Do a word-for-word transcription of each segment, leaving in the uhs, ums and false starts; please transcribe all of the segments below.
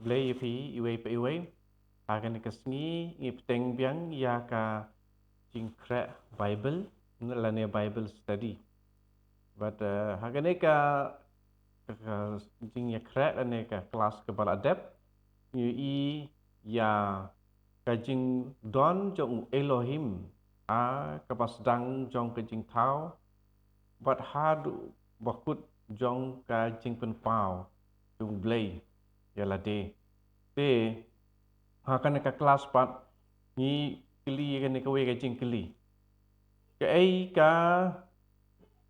Blei ïa phi iwei pa iwei. Ha kane ka sngi ngi bteng biang ïa ka jingkhreh Bible lane Bible study. Bad, eh, ha kane ka, ka, ka jingïakhreh lane ka klas kaba la dep, ngi ïohi ïa ka jingdon jong u Elohim ha kaba sdang jong ka jingthaw bad haduh ba kut jong ka jingpynpaw jong u Blei ïa lade. Te ha kane ka klas pat ngi kylli ïa kane kawei ka jingkylli. Kaei ka,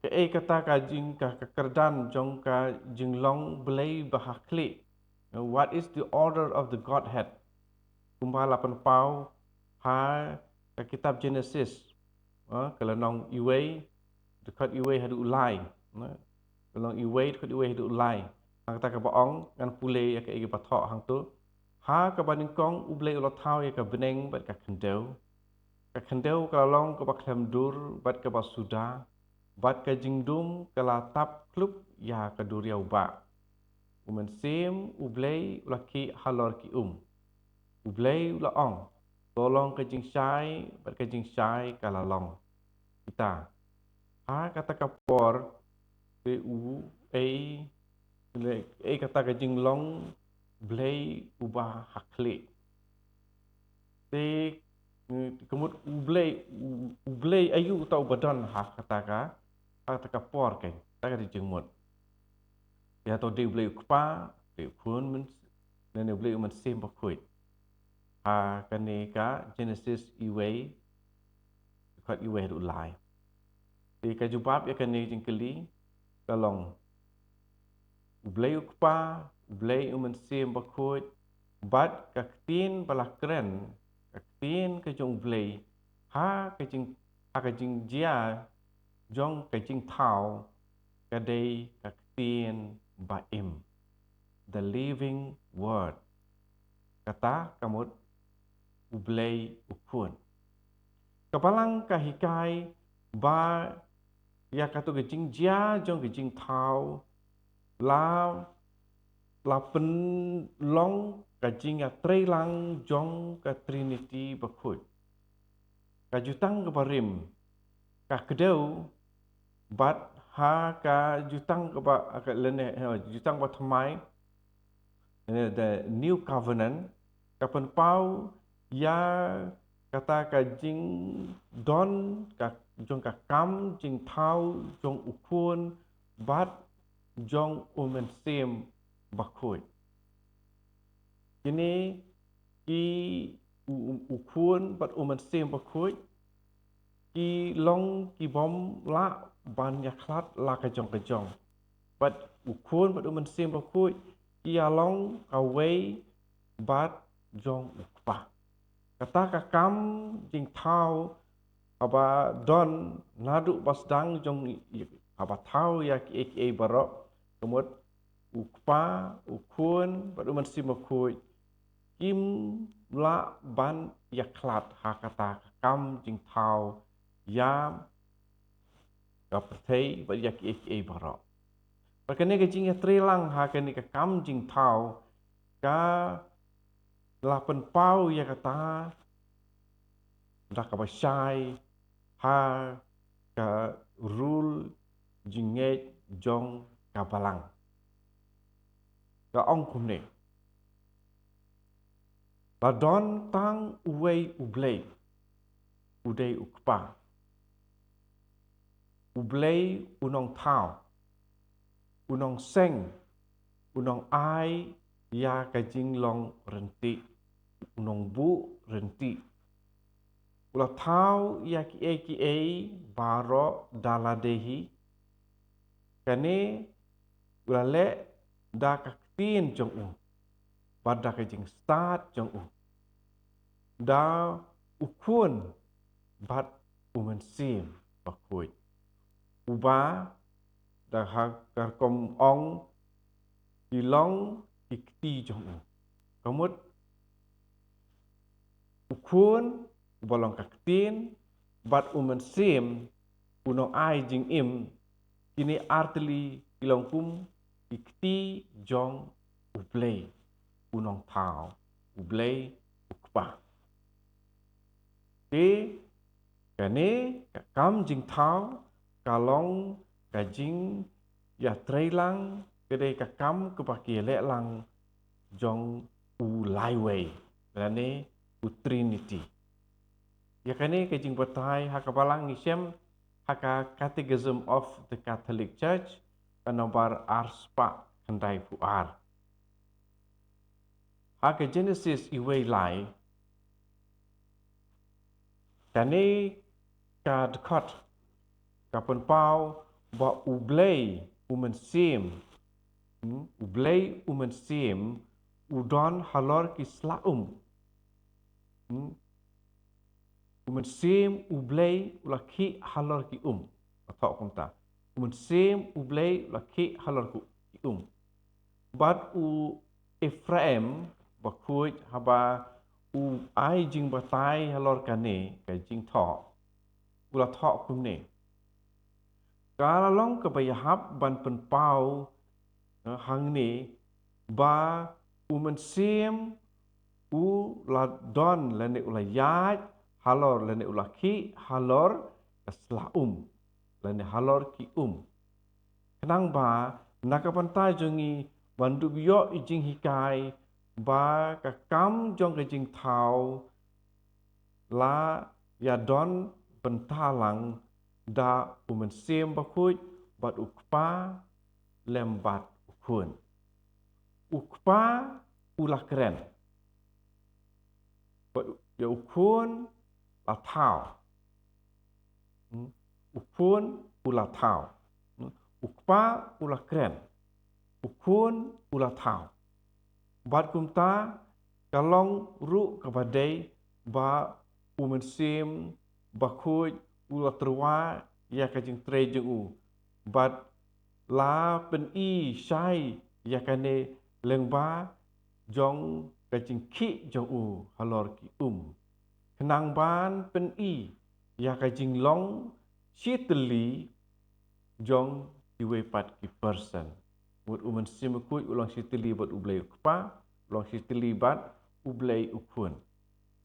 kaei kata ka jing, ka, ka kyrdan jong ka jinglong Blei ba ha khlieh? What is the order of the Godhead? Kumba la pynpaw ha ka kitab Genesis, eh, ka lynnong iwei, dkhot iwei haduh u lai, eh, ka lynnong iwei, dkhot iwei haduh u lai. Ha kata kaba ong, ngan pule ïa kaei kaba thoh hangto. Ha kaba nyngkong u Blei u la thaw ïa ka bneng bad ka khyndew. Ka khyndew ka la long kaba khlem dur bad kaba suda, bad ka jingdum ka la tap khluk ïa ka duriaw bah. U Mynsiem u Blei u la khih halor ki um. U Blei u la ong, to long ka jingshai bad ka jingshai ka la long. Kita. Ha kata ka por te u ei, ei kata ka jinglong Blei uba ha khlieh. Te, mm, ka mut u Blei, u, u Blei aïu uta uba don ha kata ka, ha kata ka por kein, kata ka jingmut. Ïa to dei u Blei u Kpa, Blei u Khun, Myn-, lane u Blei u Mynsiem Bakhuid. Ha kane ka Genesis iwei, dkhot iwei haduh u lai. Te ka jubab ïa kane ka jingkylli ka long u Blei u Kpa, u Blei u Mynsiem Bakhuid, bad ka ktien ba la kren, ka ktien ka jong u Blei, ha ka jing, ha ka jingjia jong ka jingthaw, ka dei ka ktien ba im. The living word. Kata ka mut u Blei u Khun. Ka Balang ka hikai ba ïa kato ka jingjia jong ka jingthaw la, la pynlong ka jingïatreilang jong ka Trinity Bakhuid. Ka Jutang kaba Rim, ka kdew, bad ha ka Jutang kaba, ka lane, eh, Jutang Bathymmai, eh, the New Covenant, ka pynpaw ïa kata ka jingdon ka jong ka kam jingthaw jong u Khun bad jong u Mynsiem Bakhuid. Kine ki u, u, u Khun bad u Mynsiem Bakhuid ki long ki bym lah ban ïakhlad la ka jong ka jong. Bad u Khun bad u Mynsiem Bakhuid ki ïa long kawei bad jong u Kpa. Kata ka kam jingthaw kaba don naduh ba sdang jong i, i, kaba thaw ïa kiei kiei baroh, ka mut u Kpa, u Khun bad u Mynsiem Bakhuid kim lah ban ïakhlad ha kata ka kam jingthaw ïa ka pyrthei bad ïa kiei kiei baroh. Bad kane ka jingïatreilang ha kane ka kam jingthaw ka la pynpaw ïa kata da kaba shai ha ka rul jingngeit jong ka Balang. Ka ong kumne. La don tang uwei u Blei, u dei u Kpa. U Blei u nongthaw, u nongseng, u nongai ïa ka jinglong ryntih, u nongbuh ryntih. U la thaw ïa kiei kiei baroh da lade hi. Kane u la leh da ka ktien jong u, bad da ka jingstad jong u, da u Khun bad u Mynsiem Bakhuid. Uba da ha ka rukom ong ki long ki kti jong u. Ka mut u Khun uba long ka ktien bad u Mynsiem u nongai jingim, kine artylli ki long kum ki kti jong u Blei. u Nongthaw, U Blei U Kpa. Te kane ka kam jingthaw ka long ka jingïatreilang, ka dei ka kam kaba ki ïalehlang jong U Laiwei, lane U Trinity. Ïa kane ka jingbatai ha ka Balang ngi shem ha ka Catechism of the Catholic Church, ka nombar ar spah khyndai phew ar. Ha ka Genesis uwei lai, kane ka dkhot ka pynpaw ba U Blei U Mynsiem, hmm, U Blei U Mynsiem u don halor ki sla um. Hmm? U Mynsiem U Blei u la khih halor ki um. Ka thoh kumta. U Mynsiem U Blei u la khih halor ki um. Bad u Ephraim Bakhuid haba u ai jingbatai halor kane ka jingthoh, u la thoh kumne: Ka la long kaba ïahap ban pynpaw, eh, hangne ba U Mynsiem u la don lane u la ïaid halor lane u la khih halor ka sla um lane halor ki um. Khnang ba na ka bynta jong ngi ban dup ïoh i jinghikai ba ka kam jong ka jingthaw la ïadon bynta lang da U Mynsiem Bakhuid bad U Kpa lem bad U Khun. U Kpa u la kren. Bad ïa U Khun la thaw. Hmm? U Khun u la thaw. Hmm? U Kpa u la kren. U Khun u la thaw. Bad kumta ka long ruh kaba dei ba U Mynsiem Bakhuid u la tyrwa ïa ka jingtrei jong u. Bad la pyni shai ïa kane lyngba jong ka jingkhih jong u halor ki um. Khnang ban pyni ïa ka jinglong shitylli jong kiwei pat ki person. Mut U Mynsiem Bakhuid u long shitylli bad U Blei U Kpa, u long shitylli bad U Blei U Khun.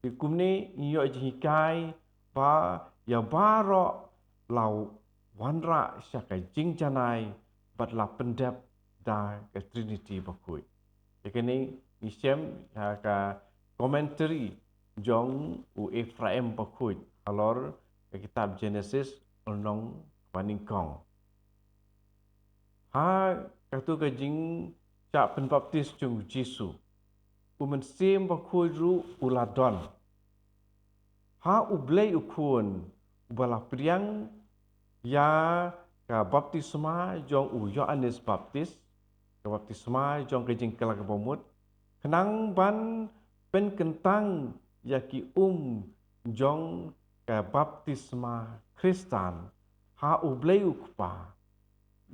Te kumne ngi ïoh jinghikai ba ïa baroh la wanrah sha ka jingjanai bad la pyndep da ka Trinity Bakhuid. Ïa kane ngi shem ha ka commentary jong u Ephraim Bakhuid halor ka kitab Genesis lynnong ba nyngkong. Ha katu ka jingshah pynbaptis jong u Jisu, U Mynsiem Bakhuid ruh u la don. Ha U Blei U Khun uba la pdiang ïa ka baptisma jong u Ïoannis Baptis, ka baptisma jong ka jingkylla kaba mut, khnang ban pynkyntang ïa ki um jong ka baptisma Khristan ha U Blei U Kpa,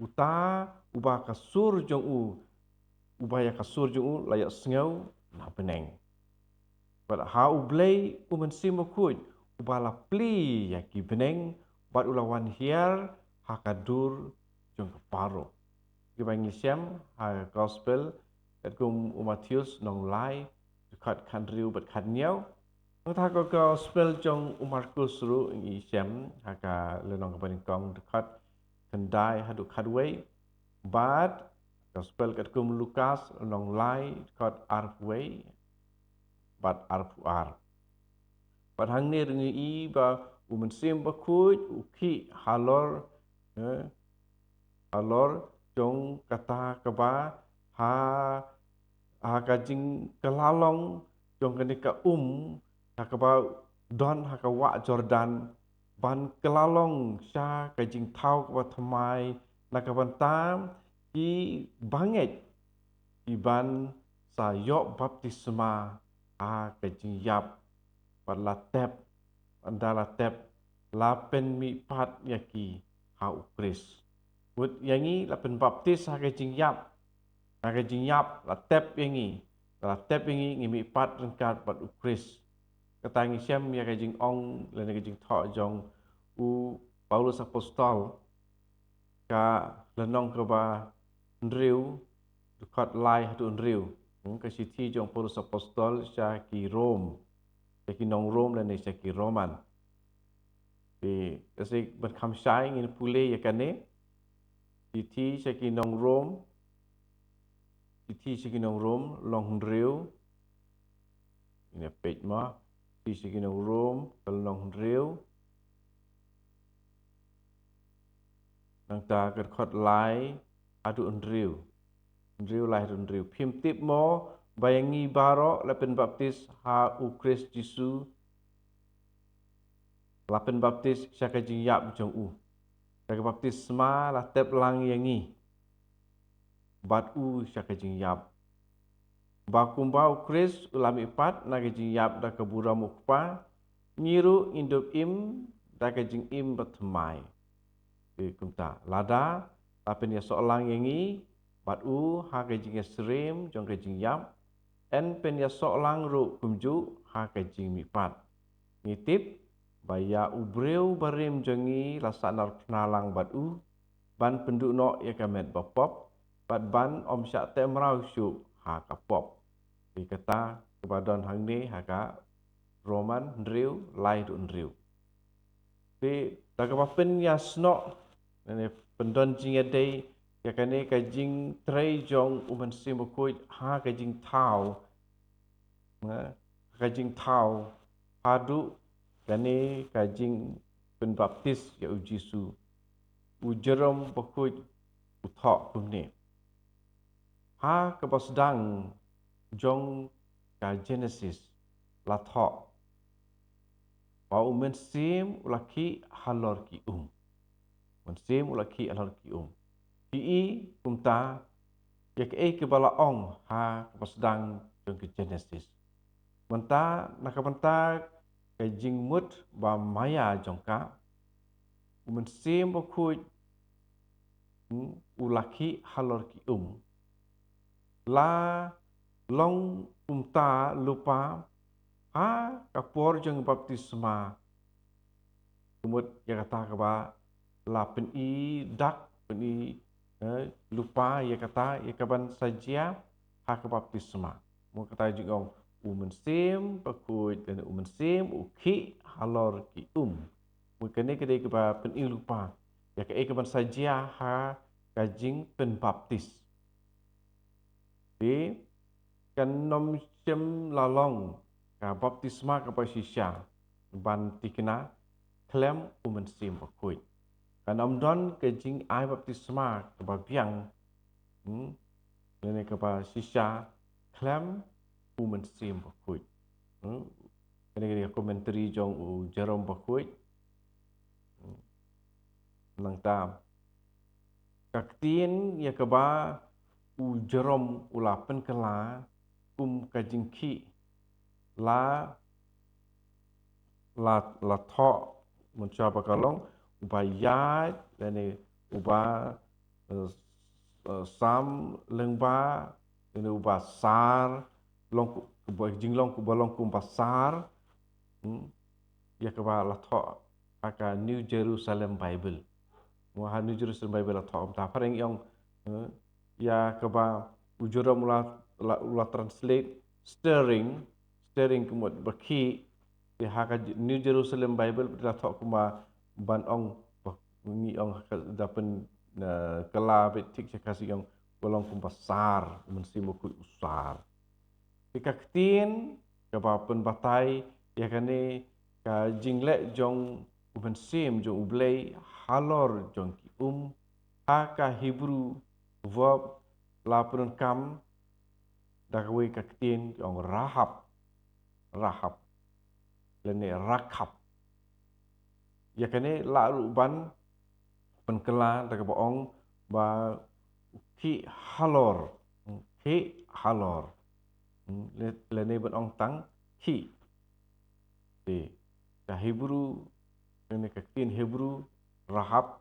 uta uba ka sur jong u, uba ïa ka sur jong u la ïohsngew na bneng. Bad ha U Blei U Mynsiem Bakhuid uba la plie ïa ki bneng bad u la wan hiar ha ka dur jong ka baroh. Kiba ngi shem ha ka Gospel katkum u Mathaios lynnong lai, dkhot khathynriew bad khathynñiew. Nangta ha ka Gospel jong u Markus ruh ngi shem ha ka lynnong kaba nyngkong, dkhot khyndai haduh khatwei. Bad Gospel katkum u Lukas lynnong lai, dkhot arphew wei bad arphew ar. Bad hangne ruh ngi i ba U Mynsiem Bakhuid u khih halor, eh, halor jong kata kaba ha, ha ka jingkylla long jong kane ka um, ha kaba don ha ka wah Jordan, ban kylla long sha ka jingthaw kaba thymmai na ka bynta ki bangeit, ki ban sa ïoh baptisma ha ka jingïap, bad la tep, ynda la tep, la pynmihpat ïa ki ha U Khrist. Mut ïa ngi la pynbaptis ha ka jingïap, ha ka jingïap la tep ïa ngi, la tep ïa ngi, ngi mihpat ryngkat bad U Khrist. Kata ngi shem ïa ka jingong lane ka jingthoh jong u Paulus Apostol, ka lynnong kaba hynriew, dkhot lai haduh hynriew. Hmm, ka shithi jong Paulus Apostol sha ki Rom, sha ki nong Rom lane sha ki Roman. Te, ka sik ban kham shai ngin pule ïa kane. Shithi sha ki nong Rom, shithi sha ki nong Rom, lynnong hynriew. Ine peit ma, shithi sha ki nong Rom, ka lynnong hynriew. Nangta ka dkhot lai haduh hynriew. Hynriew lai haduh hynriew. Phim tip mo, ba ïa ngi baroh la pynbaptis ha u Khrist Jisu, la pynbaptis sha ka jingïap jong u. Sha ka baptisma la tep lang ïa ngi bad u sha ka jingïap. Ba kumba u Khrist u la mihpat na ka jingïap da ka burom u Kpa, ngi ruh ngin dup im da ka jingim bathymmai. Te kumta, lada la pynïasoh lang ïa ngi bad u ha ka jingïasyriem jong ka jingïap, yn pynïasoh lang ruh kumjuh ha ka jingmihpat. Ngi tip ba ïa u briew barim jong ngi la sahnarphna lang bad u, ban pynduh noh ïa ka met bapop, bad ban ym shah teh mraw shuh ha ka pop. Te kata kaba don hangne ha ka Roman hynriew lai haduh hynriew. Te da kaba pynïasnoh, lane pyndon jingïadei ïa kane ka jingtrei jong u Mynsiem Bakhuid ha ka jingthaw, ha ka jingthaw haduh kane ka jingpynbaptis ïa u Jisu, u Jerome Bakhuid u thoh kumne. Ha kaba sdang jong ka Genesis la thoh ba u Mynsiem u la khih halor ki um. Mynsiem u la khih halor ki um. Phi i kumta ïa kaei kaba la ong ha kaba sdang jong ka Genesis. Mynta, na ka bynta ka jingmut ba maïa jong ka, u Mynsiem Bakhuid, hmm, u la khih halor ki um. La long kumta lypa ha ka por jong baptisma. Ka mut ïa kata kaba la pyni dak, pyni, eh, lypa ïa kata, ïa kaban sa jia ha ka baptisma. Mo kata jingong u Mynsiem Bakhuid lane u Mynsiem u khih halor ki um. Mo kane ka dei kaba pyni lypa ïa kaei kaban sa jia ha ka jingpynbaptis. Te kan ym shym la long ka baptisma kaba shisha ban thikna khlem u Mynsiem Bakhuid. Kan ym don ka jingai baptisma kaba biang, hmm, lane kaba shisha khlem u Mynsiem Bakhuid. Hmm? Kane ka dei ka commentary jong u Jerome Bakhuid. Hmm. Nangta ka ktien ïa kaba u Jerome u la pynkylla kum ka jingkhih la, la, la thoh mynshuwa ba ka long uba ïaid lane uba, eh, eh, sam lyngba, lane uba sar, long ku-, uba jinglong, uba long kumba sar. Hmm? Ïa kaba la thoh ha ka New Jerusalem Bible. Mo ha New Jerusalem Bible la thoh kumta, phareng ïong, eh, ïa kaba u Jerome u la, la, u la translate stirring, stirring ka mut ba khih, te ha ka New Jerusalem Bible la thoh kumba ban ong ba ngi ong ha ka da pyn, eh, kylla beit thik sha Khasi ong ba long kumba sar, u Mynsiem Bakhuid u sar. Te ka ktien kaba pynbatai ïa kane ka jingleh jong u Mynsiem jong U Blei halor jong ki um ha ka Hebrew verb la pyndonkam da kawei ka ktien ki ong rahab. Rahab. Lane rakhab. Ïa kane lah ruh ban pynkylla da kaba ong ba khih halor. Khih halor. Hmm, le-, lane ban ong tang khih. Te ka Hebrew, lane ka ktien Hebrew rahab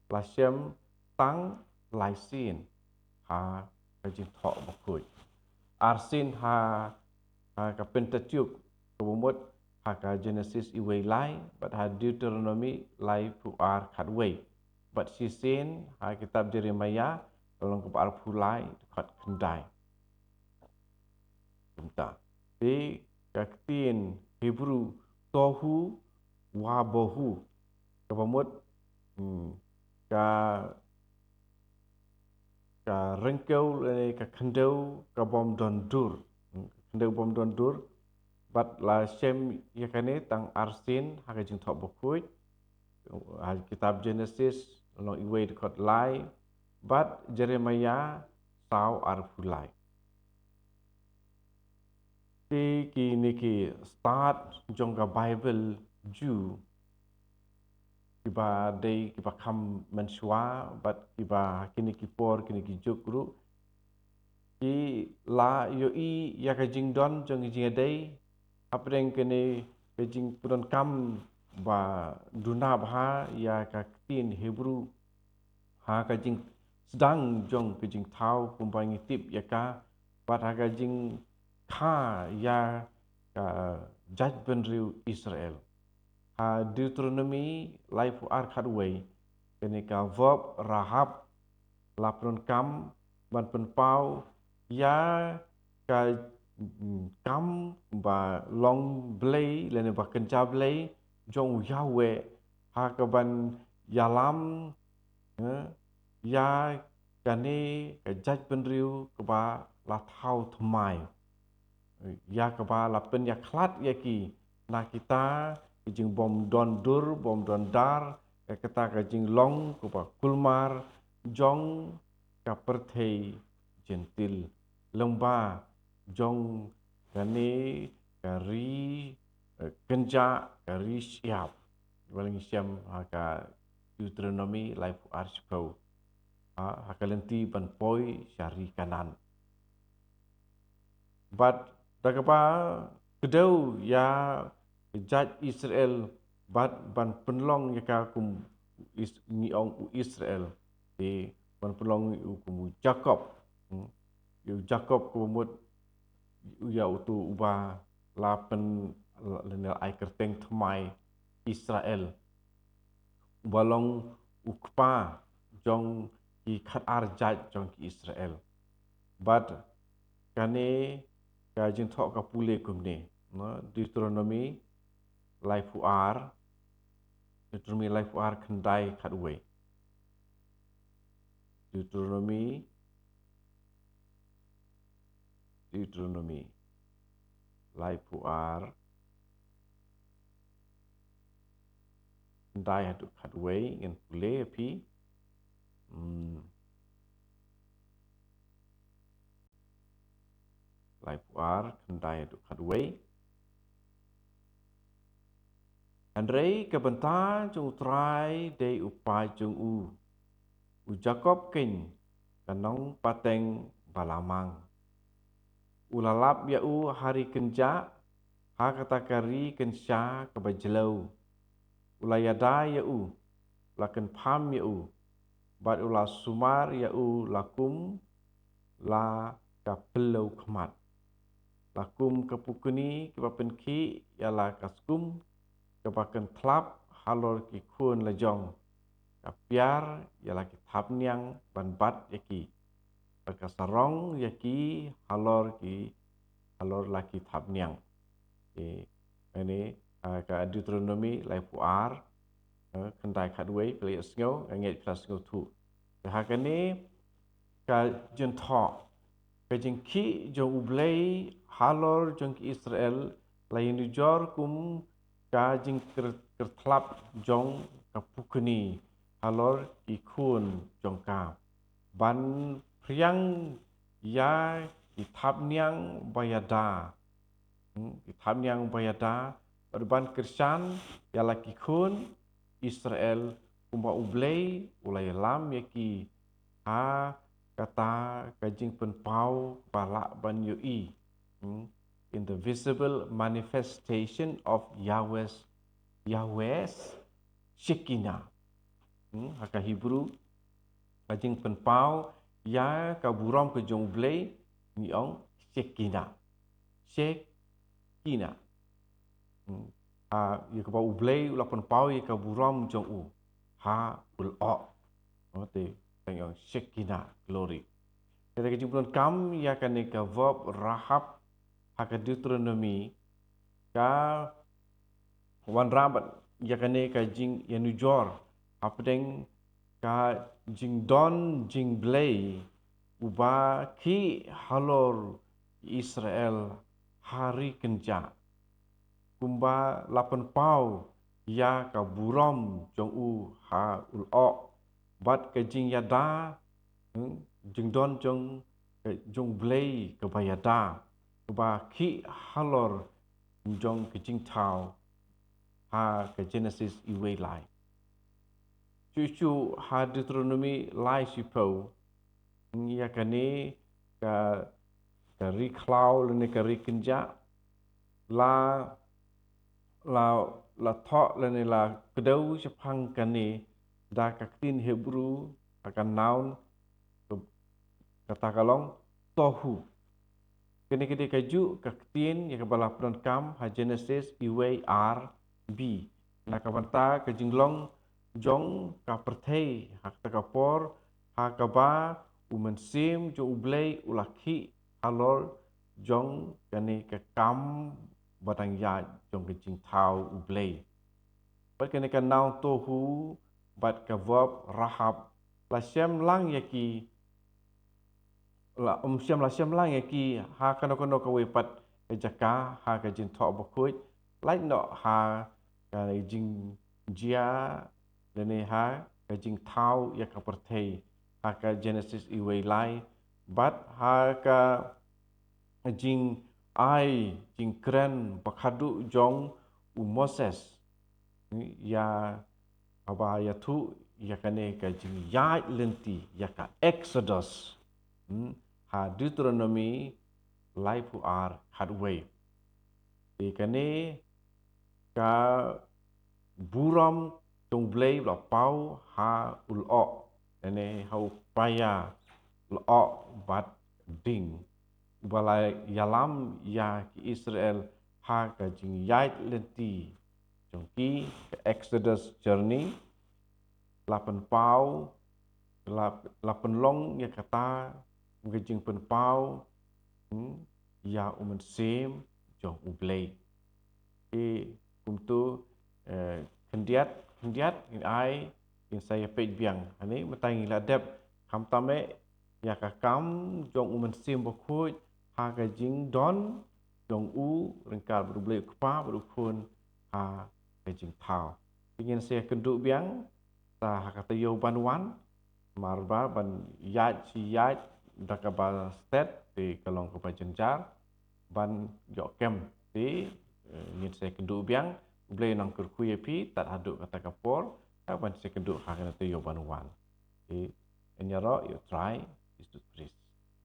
la shem tang lai sien ha ka Jingthoh Bakhuid. Ar sien ha, ha ka Pentateuch, kaba mut ha ka Genesis uwei lai, bad ha Deuteronomy laiphew ar khatwei. Bad shisien ha kitab Jeremiah, ka lynnong kaba arphew lai, dkhot khyndai. kumta. Te ka ktien Hebru tohu wa bohu, kaba mut, hmm, ka, ka ryngkew lane ka khyndew ka bym don dur. Hmm, ka khyndew bym don dur. Bad la shem ïa kane tang arsien ha ka Jingthoh Bakhuid, ha kitab Genesis, lynnong wei dkhot lai, bad Jeremiah saw arphew lai. Te kine ki stad jong ka Baibl Jiw, kiba dei kiba kham mynshuwa, bad kiba kine ki por, kine ki juk ruh, ki la ïohi ïa ka jingdon jong ka jingïadei, hapdeng kane ka jingpyndonkam ba duna bha ïa ka ktien Hebru, ha ka jingsdang jong ka jingthaw kumba ngi tip ïa ka, bad ha ka jingkha ïa ka jaitbynriew Israel. Ha Deuteronomi laiphew ar khatwei, kane ka verb rahab la pyndonkam ban pynpaw ïa ka, mm, kam ba long blei lane ba kynja blei jong u Yahweh, ha kaban ïalam, eh, ïa kane ka jaitbynriew kaba la thaw thymmai, ïa kaba la pynïakhlad ïa ki na kita ki jingbym don dur bym don dar, ka kata ka jinglong kaba kulmar jong ka pyrthei Jentil, lyngba jong kane ka ri, eh, kynja, ka ri shyiap. Ba la ngi shem ha ka Deuteronomi laiphew ar shiphew, ha, ha ka lynti ban poi sha ri Kanaan. Bad da kaba kdew ïa ka jait Israel, bad ban pynlong ïa ka kum Is-, ngi ong u Israel, te ban pynlong u kum u Jakob. Hmm. Ïa u Jakob kaba mut ïa uto uba la pyn-, la, la ai kyrteng thymmai Israel, uba long u kpa jong ki khatar jait jong ki Israel. Bad kane ka Jingthoh ka pule kumne, no, Deuteronomi laiphew ar, Deuteronomi laiphew ar khyndai khatwei. Deuteronomi, Deuteronomi laiphew ar, khyndai haduh khatwei, ngan pule ïa phi. Hmm. Laiphew ar, khyndai haduh khatwei. Hynrei ka bynta jong U Trai dei u paid jong u, u Jakob keiñ, ka nongpateng ba la mang. U la lap ïa u ha ri kynja, ha kata ka ri kynsha kaba jlew. U la ïada ïa u, la kynpham ïa u, bad u la sumar ïa u la kum la ka pyllew khmat. La kum ka pukni kaba pynkhih ïa la ka skum, kaba kynthlap halor ki khun la jong, ka piar ïa la ki thapniang ban bat ïa ki, bad ka sarong ïa ki halor ki, halor la ki thapniang. Te, ane, ah, ka Deuteronomi laiphew ar, eh, khyndai khatwei, phi la ïohsngew, nga ngeit phi la sngewthuh. Te ha kane ka Jingthoh, ka jingkhih jong U Blei halor jong ki Israel la ïanujor kum ka jingkyr-, kyrthlap jong ka pukni halor ki khun jong ka, ban phriang ïa ki thapniang ba ïada. Hmm, ki thapniang ba ïada, bad ban kyrshan ïa la ki khun Israel, kumba U Blei u la ïalam ïa ki ha kata ka jingpynpaw ba lah ban ïohi. Hmm, in the visible manifestation of Yahweh's, Yahweh's Shekinah. Hmm, ha ka Hebrew, ka jingpynpaw ïa ka burom ka jong U Blei, ngi ong Shekinah. Shekinah. Hmm. Ah, ïa kaba U Blei u la pynpaw ïa ka burom jong u ha u lyoh. Oh, te, te ngi ong Shekinah, glory. Kata ka jingpyndonkam ïa kane ka verb rahab, ha ka Deuteronomi, ka wanrah bad ïa kane ka jingïanujor hapdeng ka jingdon jingblei uba khih halor Israel ha ri kynjah, kumba la pynpaw ïa ka burom jong u ha u lyoh bad ka jingïada, hmm, jingdon jong, eh, jong Blei kaba ïada, kaba khih halor jong ka jingthaw ha ka Genesis iwei lai. Shuh shuh ha Deuteronomi lai shiphew, ïa kane ka, ka ri khlaw lane ka ri kynjah, la, la, la thoh lane la kdew shaphang kane da ka ktien Hebrew, da ka noun, ka, kata ka long tohu. Kane ka dei kajuh ka ktien ïa kaba la pyndonkam ha Genesis iwei ar B. Na ka bynta ka jinglong jong ka pyrthei ha kata ka por, ha kaba u Mynsiem jong U Blei u la khih halor jong kane ka kam ba dang ïaid jong ka jingthaw U Blei. Bad kane ka noun tohu bad ka verb rahab la shem lang ïa ki, la, um shem, la shem lang ïa ki ha kano kano kawei pat ka jaka ha ka Jingthoh Bakhuid, lait noh ha ka jingjia lane ha ka jingthaw ïa ka pyrthei ha ka Genesis iwei lai, bad ha ka jingai jingkren ba khadduh jong u Moses, ïa kaba ïathuh ïa kane ka jingïaid lynti, ïa ka Exodus, hmm, ha Deuteronomi laiphew ar khatwei. Te kane ka burom jong U Blei ba la paw ha u lyoh, lane ha u paia lyoh bad ding, uba la ïalam ïa ki Israel ha ka jingïaid lynti jong ki, ka Exodus journey, la pynpaw, la, la pynlong ïa kata ka jingpynpaw, hmm, ïa u Mynsiem jong U Blei. Te kumta, eh, khyndiat khyndiat ngin ai, ngin sa ïa peit biang. Hangne mynta ngi la dep, khamtam eh ïa ka kam jong u Mynsiem Bakhuid ha ka jingdon jong u ryngkat bad U Blei U Kpa bad U Khun ha ka jingthaw. Te ngin sa ïakynduh biang sa ha ka taïew ban wan, namar ba ban ïaid shi ïaid da kaba stet te ka long kaba jynjar ban ïoh kem. Te, eh, ngin sa ïakynduh biang, U Blei un nang kyrkhu ïa phi tad haduh kata ka por, ha ban sa ïakynduh ha kane ka taïew ban wan. Te ngin ïaroh ïa U Trai Jisu Khrist.